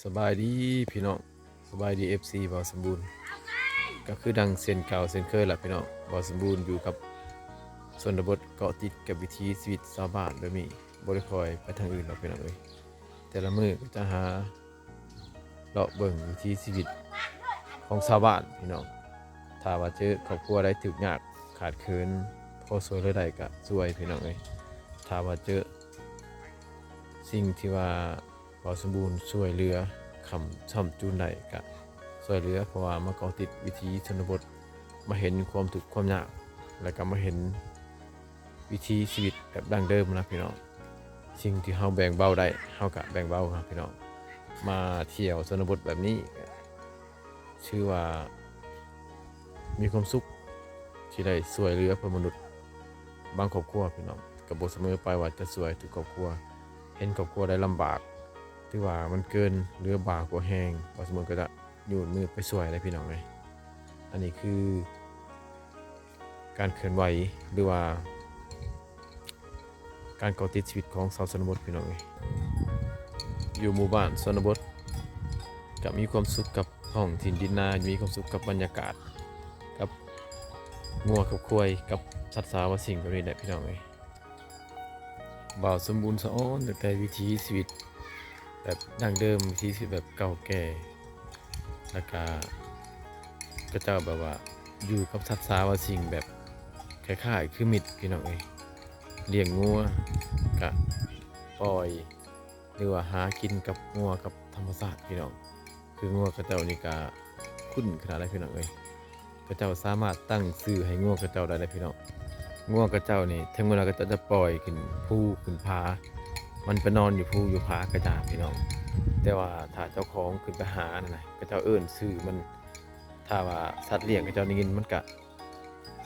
ສະບາຍດີພີ່ນ້ອງ ສະບາຍດີ ເອັຟຊີ ບ່າວສົມບູນ. ກໍຄືດັ່ງເຊັ່ນເກົ່າເຊັ່ນເຄີຍລະພີ່ນ້ອງ, ບ່າວສົມບູນຢູ່ກັບຊົນນະບົດ ເກາະຕິດກັບວິຖີຊີວິດຊາວບ້ານແບບນີ້, ບໍ່ໄດ້ຄ່ອຍໄປທາງອື່ນດອກພີ່ນ້ອງເອີຍ. ແຕ່ລະມື້ກໍຈະຫາ ເລາະເບິ່ງວິຖີຊີວິດຂອງຊາວບ້ານພີ່ນ້ອງ. ຖ້າວ່າເຈີຄອບຄົວໃດທຸກຍາກຂາດເຂີນ ພໍຊ່ວຍເຫຼືອໄດ້ກໍຊ່ວຍພີ່ນ້ອງເອີຍ. ຖ້າວ່າເຈີສິ່ງທີ່ວ່າບໍ່ສົມບູນ ຊ່ວຍເຫຼືອ ຄ້ຳຊ້ຳຈູນໄດ້ກໍຊ່ວຍເຫຼືອ, ເພາະວ່າມາເກາະຕິດວິຖີຊົນນະບົດ ມາເຫັນຄວາມທຸກຄວາມຍາກ ແລ້ວກໍມາເຫັນ ວິຖີຊີວິດແບບດັ້ງເດີມນະພີ່ນ້ອງ. ສິ່ງທີ່ເຮົາແບ່ງເບົາໄດ້ ເຮົາກະແບ່ງເບົານະພີ່ນ້ອງ. ມາທ່ຽວຊົນນະບົດແບບນີ້ ຖືວ່າມີຄວາມສຸກທີ່ໄດ້ຊ່ວຍເຫຼືອເພື່ອນມະນຸດບາງຄອບຄົວພີ່ນ້ອງ. ກໍບໍ່ສະເໝີໄປວ່າຈະຊ່ວຍທຸກຄອບຄົວ. ເຫັນຄອບຄົວໃດລຳບາກ ຫຼືວ່າມັນເກີນເຫຼືອບ່າກວ່າແຮງ ບໍ່ສະເໝີກໍຈະ ຍື່ນມືໄປຊ່ວຍເດ້ພີ່ນ້ອງເອີຍ. ອັນນີ້ຄືການເຄື່ອນໄຫວ ຫຼືວ່າການເກາະຕິດຊີວິດຂອງຊາວຊົນນະບົດພີ່ນ້ອງເອີຍ. ຢູ່ໝູ່ບ້ານຊົນນະບົດ ກະມີຄວາມສຸກກັບທ້ອງຖິ່ນດິນນາ, ມີຄວາມສຸກກັບບັນຍາກາດ, ກັບງົວກັບຄວາຍ, ກັບສັດສາວາສິ່ງແບບນີ້ແຫຼະພີ່ນ້ອງເອີຍ. ບ່າວສົມບູນສະອອນຕັ້ງແຕ່ວິຖີຊີວິດແບບດັ້ງເດີມ, ວິຖີຊີວິດແບບເກົ່າແກ່ ແລ້ວກະເຂົາເຈົ້າແບບວ່າຢູ່ກັບສັດສາວາສິ່ງແບບຄ້າຍໆຄືມິດພີ່ນ້ອງເອີຍ. ລ້ຽງງົວກະປ່ອຍ ຫຼືວ່າຫາກິນກັບງົວກັບທຳມະຊາດພີ່ນ້ອງ. ຄືງົວເຂົາເຈົ້ານີ້ກະຂຸ້ນຂະໜາດໃດພີ່ນ້ອງເອີຍ. ເຂົາເຈົ້າສາມາດຕັ້ງຊື່ໃຫ້ງົວເຂົາເຈົ້າໄດ້ເດ້ພີ່ນ້ອງ. ງົວເຂົາເຈົ້ານີ້ ເຖິງເວລາເຂົາເຈົ້າຈະປ່ອຍຂຶ້ນພູຂຶ້ນຜາ ມັນໄປນອນຢູ່ພູຢູ່ຜາກໍຕາມພີ່ນ້ອງ, ແຕ່ວ່າຖ້າເຈົ້າຂອງຂຶ້ນໄປຫານັ້ນນະ ເຂົາເຈົ້າເອີ້ນຊື່ມັນ, ຖ້າວ່າສັດລ້ຽງເຂົາເຈົ້າໄດ້ຍິນ ມັນກະ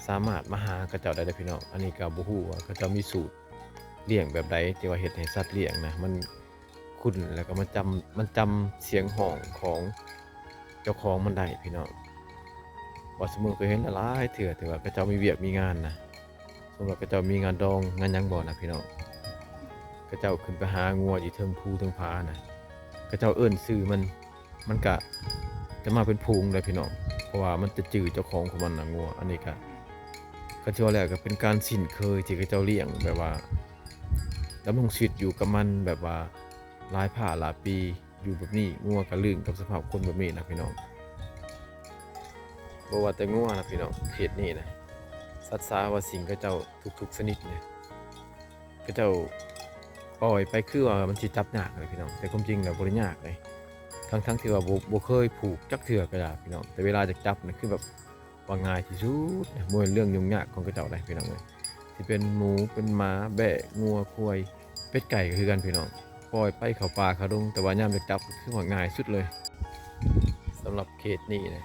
ສາມາດມາຫາເຂົາເຈົ້າໄດ້ເດ້ພີ່ນ້ອງ. ອັນນີ້ກໍບໍ່ຮູ້ວ່າເຂົາເຈົ້າມີສູດລ້ຽງແບບໃດ ທີ່ວ່າເຮັດໃຫ້ສັດລ້ຽງນະ ມັນ ຄຸ້ນ ແລ້ວກໍມັນຈຳ ມັນຈຳສຽງຮ້ອງຂອງເຈົ້າຂອງມັນໄດ້ພີ່ນ້ອງ. ບ່າວສົມບູນກໍເຫັນຫຼາຍເທື່ອ ທີ່ວ່າເຂົາເຈົ້າມີວຽກມີງານນະ, ສົມມຸດວ່າເຂົາເຈົ້າມີງານດອງງານຫຍັງບໍ່ນະພີ່ນ້ອງ, ເຂົາເຈົ້າຂຶ້ນໄປຫາງົວຢູ່ເທິງພູເທິງຜານະ, ເຂົາເຈົ້າເອີ້ນຊື່ມັນ ມັນກະຈະມາເປັນຝູງເດ້ພີ່ນ້ອງ, ເພາະວ່າມັນຈະຈື່ເຈົ້າຂອງຂອງມັນນະ ງົວ. ອັນນີ້ກະ ຄັນຊິວ່າແລ້ວກໍເປັນການຊິນເຄີຍທີ່ເຂົາເຈົ້າລ້ຽງ ແບບວ່າດຳລົງຊີວິດຢູ່ກັບມັນ ແບບວ່າ ຫຼາຍພາຫຼາຍປີຢູ່ແບບນີ້, ງົວກໍລື່ນກັບສະພາບຄົນແບບນີ້ນະພີ່ນ້ອງ. ບໍ່ວ່າແຕ່ງົວນະພີ່ນ້ອງ, ເຂດນີ້ນະ ສັດສາວາສິ່ງເຂົາເຈົ້າທຸກໆຊະນິດນະ ເຂົາເຈົ້າປ່ອຍໄປຄືວ່າມັນຊິຈັບຍາກນະພີ່ນ້ອງ, ແຕ່ຄວາມຈິງແລ້ວບໍ່ໄດ້ຍາກເດ້. ທັງໆທີ່ວ່າບໍ່ ບໍ່ເຄີຍຜູກຈັກເທື່ອກໍຕາມພີ່ນ້ອງ, ແຕ່ເວລາຈະຈັບນະ ຄືແບບ ວ່າງ່າຍທີ່ສຸດນະ, ບໍ່ແມ່ນເລື່ອງຫຍຸ້ງຍາກຂອງເຂົາເຈົ້າໃດ໋ພີ່ນ້ອງເອີຍ. ຊິເປັນໝູ ເປັນໝາ ແບ້ ງົວ ຄວາຍ ເປັດ ໄກ່ ກໍຄືກັນພີ່ນ້ອງ, ປ່ອຍໄປເຂົ້າປ່າເຂົ້າດົງ, ແຕ່ວ່າຍາມຈະຈັບຄືວ່າງ່າຍສຸດເລີຍ. ສຳລັບເຂດນີ້ນະ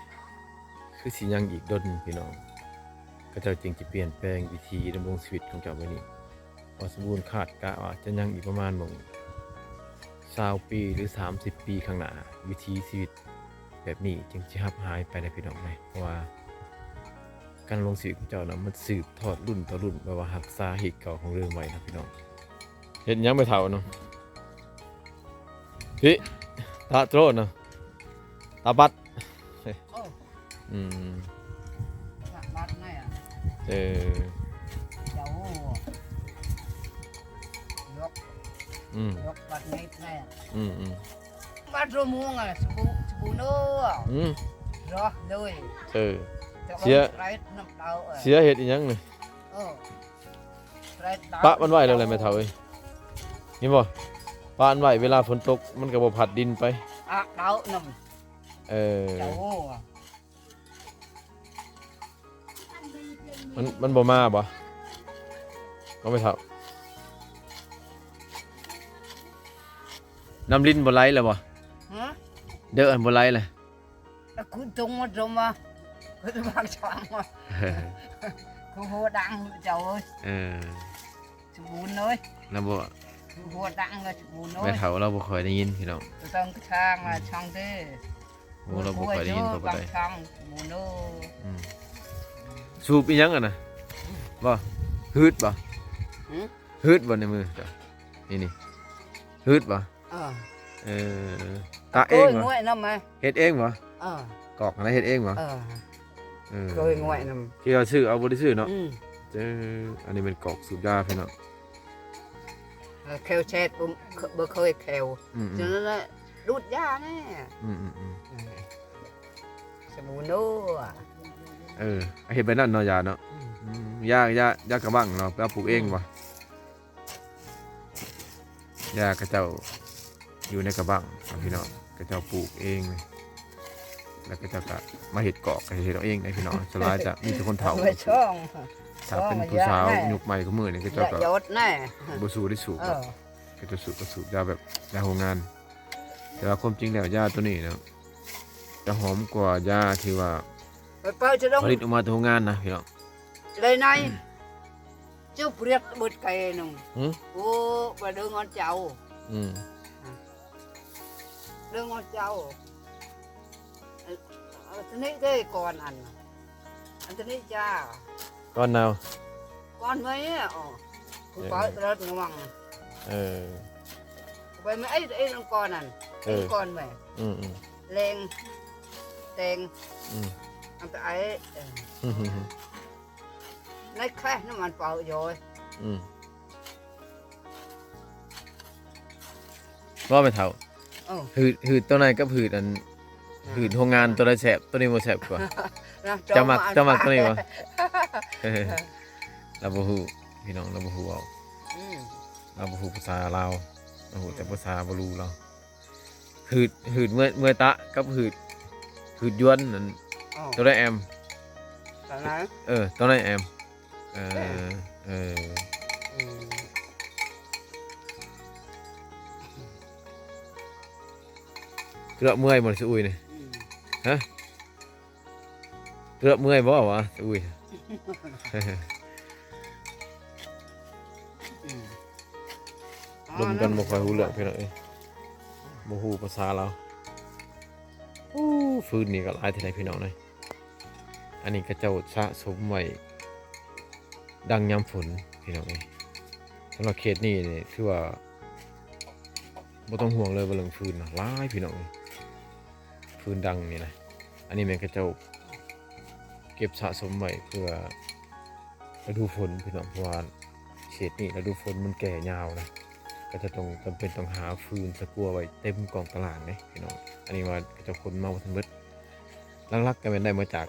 ຄືຊິຍັງອີກດົນພີ່ນ້ອງ, ເຂົາເຈົ້າຈຶ່ງຈະປ່ຽນແປງວິຖີດຳລົງຊີວິດຂອງເຈົ້າແບບນີ້. ບ່າວສົມບູນຄາດກະວ່າຈະຍັງອີກປະມານໝ່ອງຊາວປີ ຫຼື ສາມສິບປີຂ້າງໜ້າ, ວິຖີຊີວິດແບບນີ້ຈຶ່ງຊິຮັບຫາຍໄປນະພີ່ນ້ອງເອີຍ, ເພາະວ່າການດຳລົງຊີວິດຂອງເຈົ້ານະ ມັນສືບທອດລຸ້ນຕໍ່ລຸ້ນ, ແບບວ່າຮັກສາຮີດເກົ່າຂອງເດີມໄວ້ນະພີ່ນ້ອງ. ເຮັດຫຍັງແມ່ເຖົ້ານະ? ພີ້ ຕາໂຕນະ ຕາບັດ. ໂອ້ ອືມ ບັດໄງອະ? ເອີ ເຈົ້າ ຍົກ ອືມ ຍົກບັດໄງແທ້? ອືມໆ ບັດໂຣໂມງອະ ສະບູ ສະບູເດີ. ອືມ ເນາະ ໂດຍ ເອີ ເສຍ ເສຍເຮັດອີ່ຫຍັງນີ້? ເອີ ປະມັນໄວ້ແລ້ວແຫຼະແມ່ເຖົ້າເອີຍ ເຫັນບໍ່? ປະມັນໄວ້ ເວລາຝົນຕົກມັນກໍບໍ່ພັດດິນໄປ. ອະ ເອົານຳ ເອີ ເຈົ້າ ມັນ ມັນບໍ່ມາບໍ່? ບໍ່ແມ່ເຖົ້າ ນ້ຳລິນບໍ່ໄຫຼແລ້ວບໍ່? ຮະ? ເດີ ອັນບໍ່ໄຫຼແລ້ວ. ເອົາ ຄຸນຕົງມາຕົງມາ ຄຸນບາງຊ່ອງມາ ຄືຫົວດັງເຈົ້າເອີຍ. ເອີ ສະບູນເອີຍ ລາວບໍ່ ຄືຫົວດັງເລີຍ ສະບູນເອີຍ. ແມ່ເຖົ້າລາວບໍ່ຄ່ອຍໄດ້ຍິນພີ່ນ້ອງ ຕ້ອງທາງມາຊ່ອງເດີ. ໂອ້ ລາວບໍ່ຄ່ອຍໄດ້ຍິນເຂົາປານໃດ ບາງຊ່ອງ ສະບູນເອີຍ. ອືມ ສູບອີ່ຫຍັງຫັ້ນນະ? ບໍ່ ຫືດບໍ່? ຫືດບໍ່ໃນມືເຈົ້າ? ນີ້ ນີ້ ຫືດບໍ່? ເອີ ເອີ ຕາກເອງບໍ? ເຮັດເອງບໍ? ເອີ ກອກຫັ້ນນະເຮັດເອງບໍ? ເອີ ເອີ ເຄີຍງວຍນຳ ທີ່ວ່າຊື້ເອົາ ບໍ່ໄດ້ຊື້ເນາະ. ອືມ ເອີ ອັນນີ້ແມ່ນກອກສູບຢາພີ່ນ້ອງ. ເອີ ແຄວແຊດ ບໍ່ ບໍ່ເຄີຍແຄວ. ອືມໆ ຈັ່ງນັ້ນແຫຼະ ດູດຢາແນ່. ອືມໆ ອືມ ສະບູໂນ ເອີ ເຮັດແບບນັ້ນເນາະ ຢາເນາະ. ອືມ ອືມ ຢາ ຢາ ຢາກະບັງເນາະ ໄປເອົາປູກເອງບໍ? ອືມ ຢາເຂົາເຈົ້າຢູ່ໃນກະບັງເນາະ ອືມ ພີ່ນ້ອງ ເຂົາເຈົ້າປູກເອງ ແລ້ວເຂົາເຈົ້າກະມາເຮັດກອກ ເຮັດເອົາເອງເດ້ພີ່ນ້ອງ. ສ່ວນຫຼາຍຈະມີແຕ່ຄົນເຖົ້າ ຖ້າເປັນຜູ້ສາວຍຸກໃໝ່ກວ່າມື້ນີ້ ເຂົາເຈົ້າກະບໍ່ສູ້ໄດ້ສູບ ເອີ ເຂົາເຈົ້າສູບກະສູບຢາແບບຢາໂຮງງານ. ແຕ່ວ່າຄວາມຈິງແລ້ວຢາໂຕນີ້ນະ ຈະຫອມກວ່າຢາທີ່ວ່າຜະລິດອອກມາແຕ່ໂຮງງານນະພີ່ນ້ອງ. ເລີຍໃນ ອືມ ຈຸບລຽບເບິດໄກໜຶ່ງ. ຫື ໂອ້ ບໍ່ເດີງອອນເຈົ້າ. ອືມ ເດີງອອນເຈົ້າ. ເອີ ເອົາໂຕນີ້ເດ້ ກ່ອນອັນ ອັນໂຕນີ້ຈ້າ ກ່ອນນາວ ກ່ອນໄວ້ອອກ ເອີ ເປີດເລີດງວງ. ເອີ ໄປມາໄອ້ ໄອ້ນຳກ່ອນນັ້ນ ເອີ ກ່ອນໄວ້. ອືມໆ ແລງ ແຕງ ອືມ ອັນໄປໄອ້ ເອີ ໃນແຄະນ້ຳມັນເປົ່າຢອຍ. ອືມ ບໍ່ແມ່ເຖົ້າ. ເອີ ຫືດ ຫືດໂຕໃດກັບຫືດອັນ ຫືດໂຮງງານໂຕໃດແຊບ? ໂຕນີ້ບໍ່ແຊບກວ່າ? ເຈົ້າມັກ ເຈົ້າມັກໂຕນີ້ບໍ່? ລາວບໍ່ຮູ້ພີ່ນ້ອງ ລາວບໍ່ຮູ້ເວົ້າ. ອືມ ລາວບໍ່ຮູ້ພາສາລາວ ລາວຮູ້ແຕ່ພາສາບລູລາວ. ຫືດ ຫືດເມື່ອຍ ເມື່ອຍຕາກັບຫືດ ຫືດຢວນນັ້ນ ໂຕໃດແອມ? ໂຕໃດ? ເອີ ໂຕໃດແອມ? ເອີ ເອີ ເອີ ອືມ ເກືອບເມື່ອຍບໍ່ ຊະອຸ້ຍນີ້? ອືມ ຮະ? ເກືອບເມື່ອຍບໍ່ວະ ຊະອຸ້ຍ? ອືມ ລົມກັນບໍ່ຄ່ອຍຮູ້ເລື່ອງພີ່ນ້ອງເອີຍ ບໍ່ຮູ້ພາສາລາວ. ໂອ້ ຟືນນີ້ກະຫຼາຍແທ້ພີ່ນ້ອງເອີຍ. ອັນນີ້ເຂົາເຈົ້າສະສົມໄວ້ດັງຍາມຝົນພີ່ນ້ອງເອີຍ. ສຳລັບເຂດນີ້ນີ້ຖືວ່າບໍ່ຕ້ອງຫ່ວງເລີຍວ່າເລື່ອງຟືນນະ ຫຼາຍພີ່ນ້ອງເອີຍ ຟືນດັງນີ້ນະ. ອັນນີ້ແມ່ນເຂົາເຈົ້າເກັບສະສົມໄວ້ເພື່ອ ລະດູຝົນພີ່ນ້ອງ ເພາະວ່າເຂດນີ້ລະດູຝົນມັນແກ່ຍາວນະ ກະຈະຕ້ອງ ຈຳເປັນຕ້ອງຫາຟືນສະກົວໄວ້ເຕັມກອງຕະລ່າງເດ້ພີ່ນ້ອງ. ອັນນີ້ວ່າເຂົາເຈົ້າຂົນມາບໍ່ທັນເບິດ ຫຼັກໆກະແມ່ນໄດ້ມາຈາກ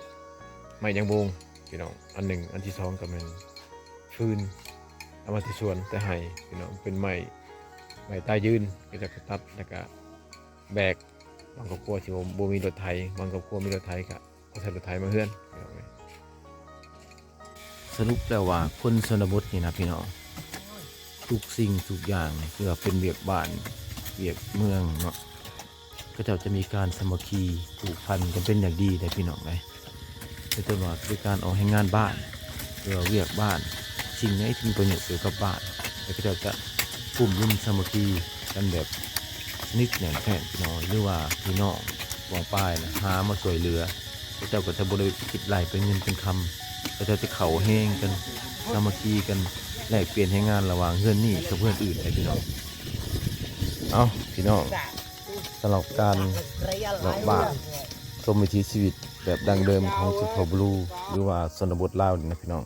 ໄມ້ຢາງໂບງພີ່ນ້ອງ ອັນໜຶ່ງ ອັນທີສອງກະແມ່ນຟືນ ເອົາມາແຕ່ສວນແຕ່ໄຮ່ພີ່ນ້ອງ ເປັນໄມ້ ໄມ້ຕາຍຢືນ ເຂົາເຈົ້າກະຕັດ ແລ້ວກະແບກ. ບາງຄອບຄົວທີ່ວ່າບໍ່ມີລົດໄຖ ບາງຄອບຄົວມີລົດໄຖກະ ກໍໃຊ້ລົດໄຖມາເຮືອນພີ່ນ້ອງເອີຍ. ສະຫຼຸບແລ້ວວ່າຄົນຊົນນະບົດນີ້ນະພີ່ນ້ອງ ທຸກສິ່ງທຸກຢ່າງ ຄືວ່າເປັນວຽກບ້ານວຽກເມືອງເນາະ ເຂົາເຈົ້າຈະມີການສາມັກຄີຜູກພັນກັນເປັນຢ່າງດີເດ້ພີ່ນ້ອງເອີຍ. ເປັນຕົ້ນວ່າເປັນການອອກແຮງງານບ້ານ ຫຼືວ່າວຽກບ້ານ ສິ່ງໃດທີ່ມີປະໂຫຍດກ່ຽວກັບບ້ານ ແລ້ວເຂົາເຈົ້າຈະກຸ້ມລຸມສາມັກຄີກັນແບບສະໜິດແໜ້ນແຟ້ນພີ່ນ້ອງ ຫຼືວ່າພີ່ນ້ອງປ້ອງປາຍນະຫາມາຊ່ວຍເຫຼືອ ເຂົາເຈົ້າກໍຈະບໍ່ໄດ້ຄິດໄລ່ເປັນເງິນເປັນຄຳ ເຂົາເຈົ້າຈະເຂົ້າແຮງກັນ ສາມັກຄີກັນ ແລກປ່ຽນແຮງງານລະຫວ່າງເຮືອນນີ້ກັບເຮືອນອື່ນໄດ້ພີ່ນ້ອງ. ເອົ້າ ພີ່ນ້ອງ ສຳລັບການເລາະບ້ານ ຊົມວິຖີຊີວິດແບບດັ້ງເດີມຂອງຊົນເຜົ່າບລູ ຫຼືວ່າຊົນນະບົດລາວນີ້ນະພີ່ນ້ອງ.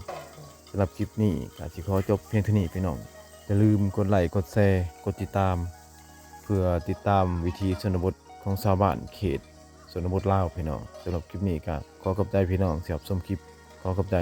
ສຳລັບຄລິບນີ້ກະຊິຂໍຈົບພຽງເທົ່ານີ້ພີ່ນ້ອງ. ຢ່າລືມກົດໄລ້ ກົດແຊ ກົດຕິດຕາມ ເພື່ອຕິດຕາມວິຖີຊົນນະບົດຂອງຊາວບ້ານເຂດຊົນນະບົດລາວພີ່ນ້ອງ. ສຳລັບຄລິບນີ້ກະຂໍຂອບໃຈພີ່ນ້ອງທີ່ຮັບຊົມຄລິບ. ຂໍຂອບໃຈ.